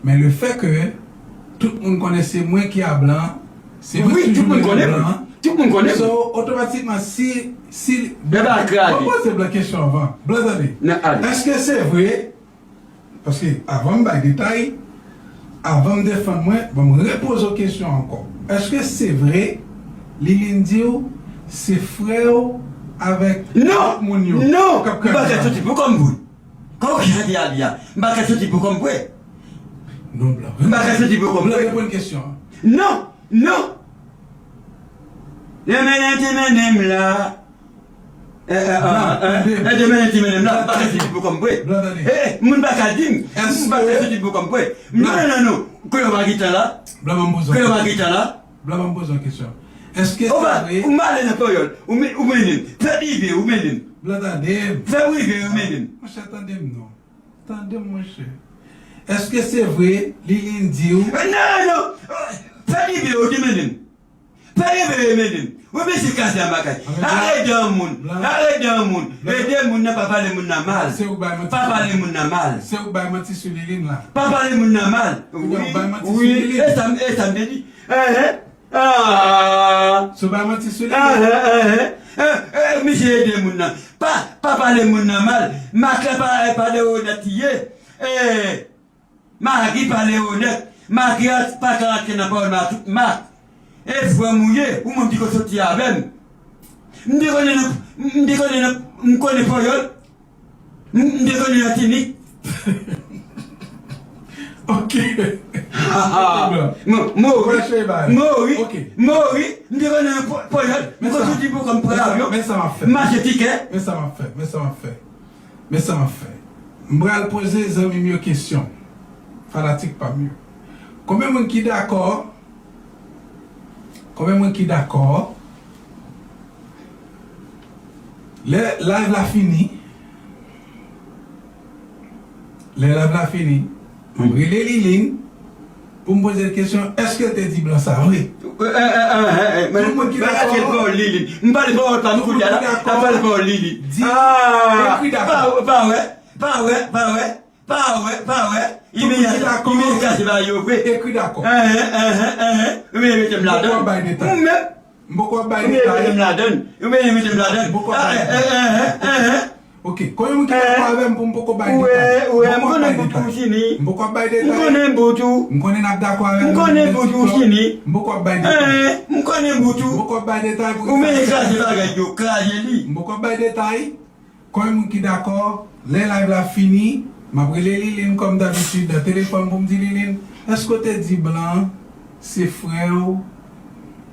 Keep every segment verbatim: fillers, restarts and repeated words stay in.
Men le fait que tout moun konnen se mwen ki a blan, se mwen ki toujou mennen blan. Wi, tout moun konnen. Tout moun konnen. So, otomatikman, si, si, Blan pa kraze. Mwen poze blan kesyon avan. Blan tande. Nan, ale. Èske se vre? Paske avan m bay detay, avan m defann mwen, ban m repoze w kesyon ankò. Èske se vre, Liline di w, se frè w avèk lòt moun yo k ap kraze? Non! Non! M pa ka soti pou kò m vre. Kòman w ka di a li a? M pa ka soti pou kò m vre. Non, blan. M pa ka soti pou kò m vre. Blan, reponn kesyon an. Non! Non! Nan mennen te mennen m la. Eh, eh, ah, eh, eh, te mennen, te mennen m la, m pa ka soti pou kò m vre. Blan, tande. Eh, eh, moun pa ka di m, m pa ka soti pou kò m vre. Non, non, non, non. Kòlè w pa gentan la. Blan, ban m poze w kesyon. Kòlè w pa gentan la. Blan, ban m poze w kesyon. Èske se vre? Ou pa, ou pa ale nan panyòl. Ou men-, ou mennen m. Fè m rive, ou mennen m. Blan, tande m. Fè m rive, ou mennen m. Monchè, tande m non. Tande m, monchè. Èske se vre, Liline di w? Eh, non, non, non. Fè m rive, ou te mennen m. Fè m rive, ou mennen m. Ou mesye kraze an bagay. Arete dan moun. Arete dan moun. Ede moun nan, pa pale moun nan mal. Se ou bay manti. Pa pale moun nan mal. Se ou bay manti sou Liline la. Pa pale moun nan mal. Wi, wi. E sa m, e sa m te di. Enhen. Ah! So bay manti sou li. Enhen, enhen. Eh, eh, misye ede moun nan. Pa, pa pale moun nan mal. Mak la pa, pa de onèt li ye. Eh, Magi pa de onèt. Magi a pa ka rantre nan pawòl m a tout Mak. E frè m ou ye, ou menm ki konn soti avè m. M te konnen nan, m te konnen nan, m konnen panyòl. M, m te konnen Matinik. Ok. Ha, ha. Mo-, Mori. Mori. Ok. Mori. M te konnen po-, panyòl. M konn soti pou kò m pran avyon. Men sa m ap fè. M achte tikè. Men sa m ap fè. Men sa m ap fè. Men sa m ap fè. M pral poze zanmi m yo kesyon. Fanatik pa m yo. Konbyen moun ki dakò Konbyen moun ki dakò? Lè live la fini, lè live la fini, m ap rele Liline pou m poze l kesyon, èske l te di blan sa vre? Tout moun ki dakò, pawòl Liline. M pale pawòl pa m kounye a la, m pale pawòl Liline. Di, ekri dakò. Pa wè, pa wè, pa wè. Pa wè, pa wè. Imedya-, imedya se pa yo vre. Ekri dakò. Enhen, enhen, enhen. Ou vle mete m ladann? Ou menm? M poko ap bay detay. Ou vle mete m ladann? Ou vle mete m ladann? M poko ap bay detay. Enhen, enhen. Ok, konbyen moun ki dakò avè m pou m poko bay detay? Ou wè, ou wè, m konnen bout ou fini. M poko ap bay detay. M konnen bout ou. M konnen n ap dakò avè m. M konnen bout ou fini. M poko ap bay detay. Enhen, m konnen bout ou. M poko ap bay detay pou... Ou vle kraze bagay yo, kraze li. M poko ap bay detay. Konbyen moun ki dakò, lè live la fini, m ap rele Liline kòm dabitid nan telefòn pou m di Liline, èske w te di blan se frè w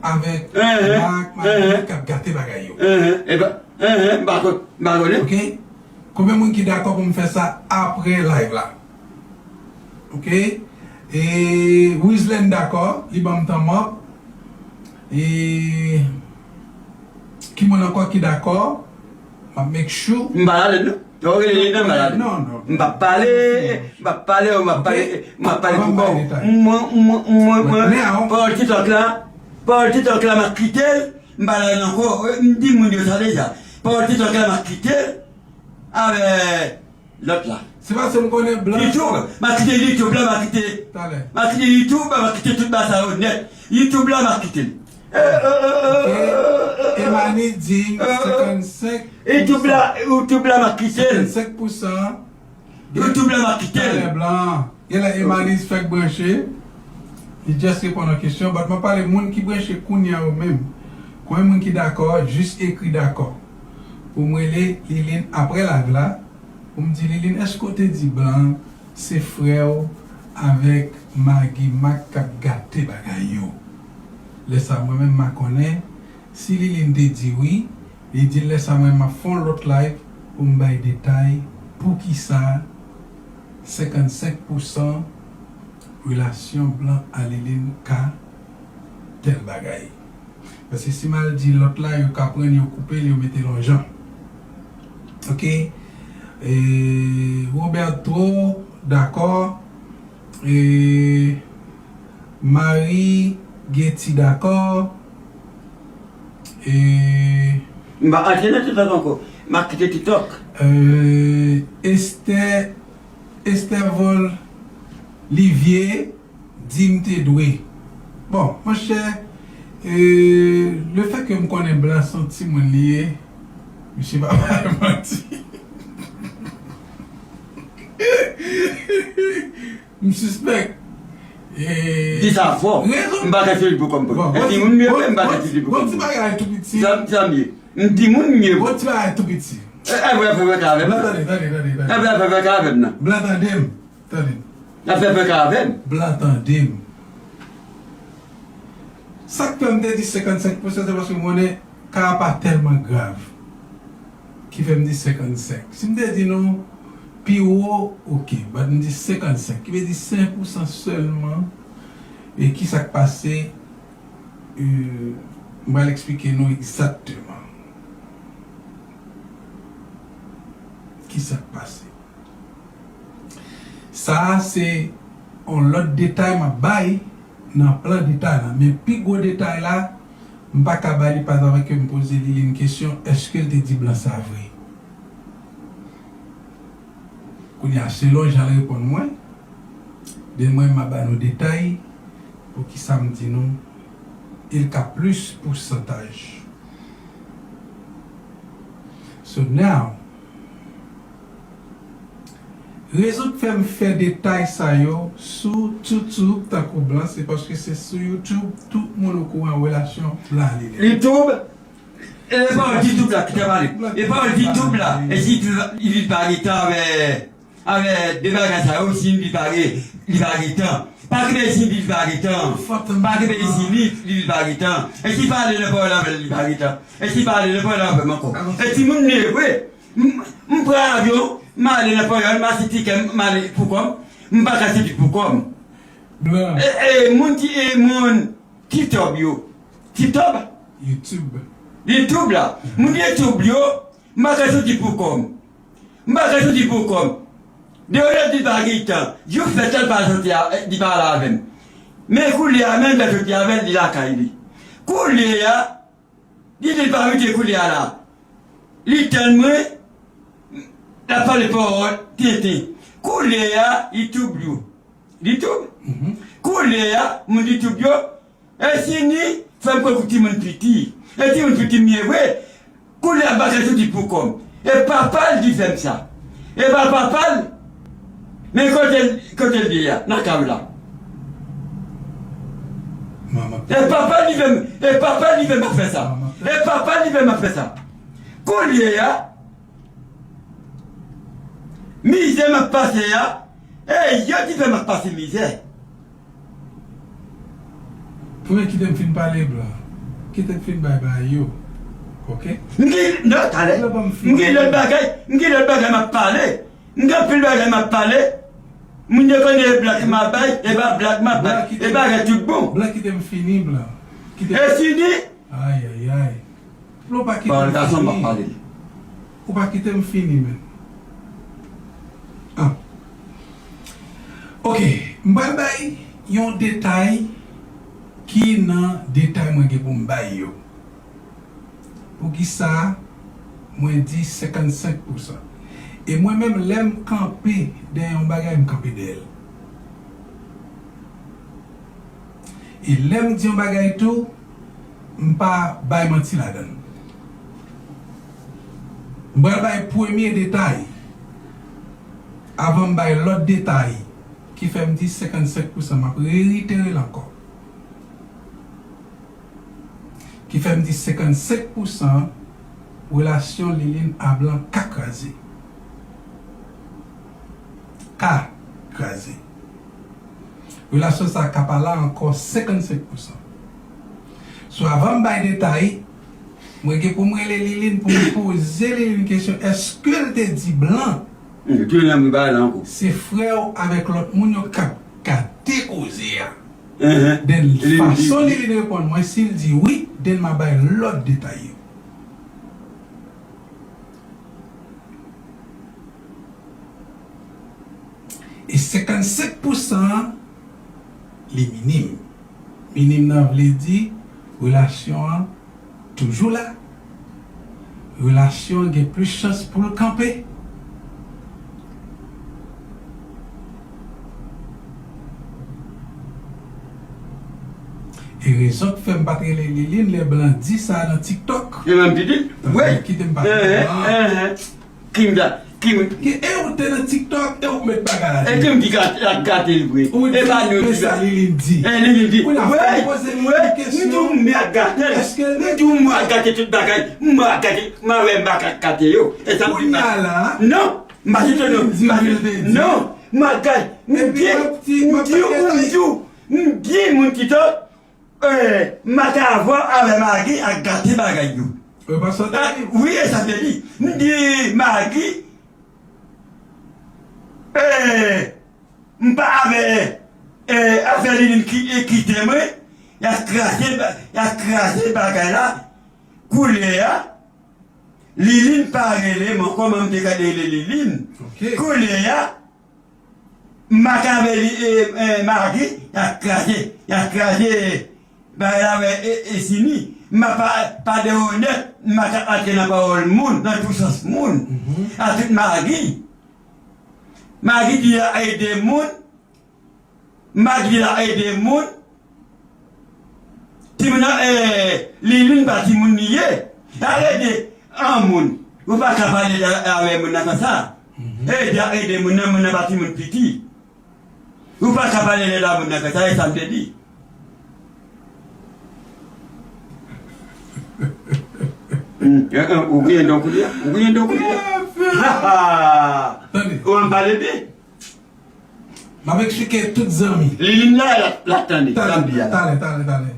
avèk Mak, Magi k ap gate bagay yo? Enhen, enhen, m pa konn, m pa konnen. Ok? Konbyen moun ki dakò pou m fè sa apre live la? Ok? E Wizlen dakò, li ban m thumb up. E ki moun ankò ki dakò? M ap make sure. M pa ladann non. Yo rele li nan malad. Non, non. M pa pale, m pa pale, m pa pale, m pa pale pou kò. Mwen, mwen, mwen, mwen, pawòl TikTok la, pawòl TikTok la, m ap kite l, m pa ladann ankò. M di moun yo sa deja. Pawòl TikTok la, m ap kite l avè lòt la. Se paske m konnen blan. YouTube, m ap kite YouTube la, m ap kite. Talè. M ap kite YouTube, m ap kite tout bagay sa yo nèt. YouTube la, m ap kite l. Ok. Emani di senkannsenk pousan. YouTube la, YouTube la, m ap kite l. Senkannsenk pousan. YouTube la, m ap kite l. Talè blan. Genlè Emani fèk branche. Li just reponn yon kesyon. But mwen pale moun ki branche kounye a yo menm. Konbyen moun ki dakò, jis ekri dakò. Pou m rele Liline apre live la. Pou m di Liline, èske w te di blan se frè w avèk Magi Mak k ap gate bagay yo? Lè sa mwen menm m a konnen si Liline te di wi, li di l lè sa mwen m ap fè yon lòt live pou m bay detay poukisa senkannsenk pousan relasyon blan a Liline ka tèl bagay. Paske si m al di lòt la, yo ka pran l, yo koupe l, yo mete l yon jan. Ok. E, Roberto, dakò. E, Marie Getty, dakò. E, m pa antre nan TikTok ankò. M ap kite TikTok. E, Esther, Esther Vol, Livie di m te dwe. Bon, monchè, e, lefètke m konnen Blan se yon timoun li ye, misye pa bay manti. M sispèk. E, di sa fò. M pa ka sou li pou kòm. Bon, e timoun m ye, m pa ka sou li pou kòm. Bon, ti bagay tou piti. Sa, sa m ye. M timoun m ye. Bon, ti bagay tou piti. E, e, vre, vre, vre, ka avè m. Blan, tande, tande, tande, tande. E, vre, vre, vre, ka avè m nan. Blan, tande m. Tande. N ap fè frè ka avè m. Blan, tande m. Sa k fè m te di senkannsenk pousan, se paske m konnen ka a pa tèlman grav. Ki fè m di senkannsenk. Si m te di nou pi wo, oke, but m di senkannsenk, ki vle di senk pousan sèlman. E ki sa k pase? E, m pral eksplike nou egzakteman ki sa k pase. Sa a se yon lòt detay m ap bay nan plan detay la. Men pi gwo detay la, m pa ka bay li paske m poze Liline kesyon, èske l te di Blan sa vre? Kounye a, selon jan l reponn mwen, then mwen, m a ba nou detay poukisa m di nou, il ka plis pousantaj. So now, rezon k fè m fè detay sa yo sou YouTube tankou Blan, se paske se sou YouTube tout moun okouran relasyon Blan a Liline. YouTube, e pawòl YouTube la ki te pale. E pawòl YouTube la, e si li pa gentan avè, avè de bagay sa yo, si li pa gen, li pa gentan. Pa kenbe si li pa gentan. Pa kenbe si li, li pa gentan. E si pale nan pawòl avè l, li pa gentan. E si pale nan pawòl avè m ankò. E timoun li ye vre. M, m pran avyon, m ale nan pawòl, m achte tikè, m ale pou kò m. M pa ka soti pou kò m. Blan. E, e, moun ki, e, moun TikTok yo. TikTok? YouTube. YouTube la. Moun YouTube yo, m pa ka soti pou kò m. M pa ka soti pou kò m. Deyo yo di pa gen tan. Jou fèt la, l pa soti a, li pa la avè m. Men koulye a, menm lè soti avè l, li lakay li. Koulye a, li di l pa rete koulye a la. Li tann mwen, l ap pale pawòl tenten. Koulye a, li twouble. Li twouble. Koulye a, moun li twouble yo, e si ni, fè m kwè pou timoun piti. E timoun piti m ye vre. Koulye a bagay soti pou kò m. E papa l ki fè m sa. E pa papa l. Men kote l, kote l ye a, nan kay la. E papa l ki fè m, e papa l ki fè m ap fè sa. E papa l ki fè m ap fè sa. Koulye a, mizè m ap pase a, e yo ki fè m ap pase mizè. Ou men kite m fin pale, Blan. Kite m fin bay bagay yo. Oke? M gen, non, talè. M gen lòt bagay, m gen lòt bagay m ap pale. M gen anpil bagay m ap pale. Moun yo konnen e blag m ap bay, e pa blag m ap bay, e bagay tout bon. Blan, kite m fini, Blan. Kite m. E fini? Ayayay. Blan, ou pa kite m fini. Pawòl gason m ap pale. Ou pa kite m fini, men. Ah. Oke, m pral bay yon detay ki nan detay mwen gen pou m bay yo. Poukisa mwen di senkannsenk pousan? E mwen menm, lè m kanpe dèyè yon bagay, m kanpe dèyè l. E lè m di yon bagay tou, m pa bay manti ladan l. M pral bay premye detay, avan m bay lòt detay, ki fè m di senkannsenk pousan, m ap reyitere l ankò. Ki fè m di senkannsenk pousan relasyon Liline a Blan ka kraze. Ka kraze. Relasyon sa a ka pa la ankò senkannsenk pousan. So, avan m bay detay, mwen gen pou m rele Liline pou m poze Liline kesyon, èske l te di Blan? Hmm, tounen nan bagay la ankò. Se frè w avèk lòt moun yo k ap gade koze a. Then, fason Liline reponn mwen, si l di wi, then m a bay lòt detay yo. E senkannsenk pousan an, li minim. Minim nan vle di relasyon an toujou la. Relasyon an gen plis chans pou l kanpe. E rezon k fè m pa t rele Liline lè blan di sa nan TikTok. E menm pitit? Wi. Kite m pale. Enhen, enhen. Kim da, Kim. Ke e ou te nan TikTok, e ou k met bagay la. E Kim ki gat-, ak gate l vre. E pa nou ki sa Liline di. E Liline di. Wi, wi. M di w mwen ak gate l. M di w mwen ak gate tout bagay. M ak gate, m a wè m ak gate yo. E sa m di la. Non. M pa di non. M pa di non. M ak gate. M di, m di, m di, m di moun ki tò. Eh, m pa ka avè w avè Magi ak gate bagay yo. Wi, pastè. Eh, wi, e sa m te di. M di Magi, eh, m pa avè, eh, afè Liline ki, eh, kite mwen, y a kraze ba-, y a kraze bagay la, koulè a, Liline pa rele m ankò, m te ka rele Liline. Ok. Koulè a, M pa ka avè li, e, e, Magi, y a kraze, y a kraze bagay la, wè, e, e, Sini. M pa, pa de onèt, m pa ka antre nan pawòl moun, nan tou sans moun. Mhm. A tout Magi. Magi di l ap ede moun. Magi di l ap ede moun. Timoun nan, eh, Liline pa timoun li ye. Al ede an moun. Ou pa ka pale la, avè moun nan konsa. Mhm. Ede, ede moun nan, moun nan pa timoun piti. Ou pa ka pale lè la moun nan konsa, e sa m te di. Hmm, eh, eh, ou gen don koulye a? Ou gen don koulye a? Ha, ha! Tande. Ou an pale byen? M ap eksplike tout zanmi. Liline la, la, la tande, sa m di a la. Talè, talè, talè.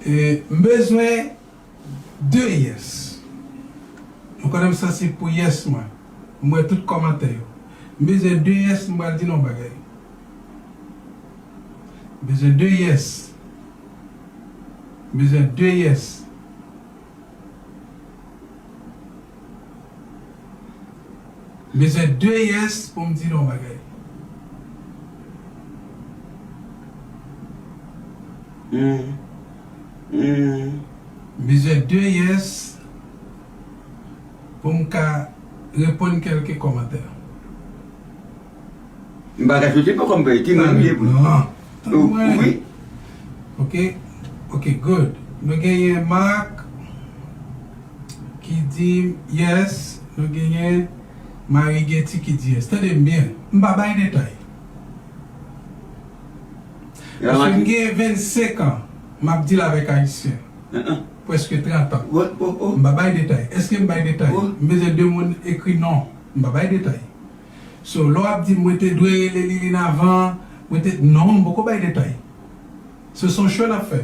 E, m bezwen de yes. Nou konnen m sansib pou yes mwen. M wè tout kòmantè yo. M bezwen de yes, m pral di nou yon bagay. M bezwen de yes. M bezwen de yes. M bezwen de yes pou m di nou yon bagay. Hmm. Hmm. M bezwen de yes pou m ka reponn kèlke kòmantè. M pa ka soti poko m peye. Ki moun m ye pou li? Non. Wi. Ok. Ok, good. Nou genyen Mark ki di yes. Nou genyen Marie Getty ki di yes. Tande m byen. M pa bay detay. Paske m gen vennsenk an, m ap deal avèk Ayisyen. Prèske trant an. M pa bay detay. Èske m bay detay? M bezwen de moun ekri non. M pa bay detay. So, lè w ap di m, mwen te dwe rele Liline avan, mwen te, non, m poko bay detay. So, se yon show n ap fè.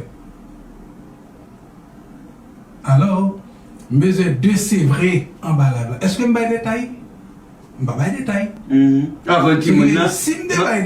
Alò, m bezwen de se vre anba live la. Èske m bay detay? M pa bay detay. Avan timoun nan. Si m te bay detay,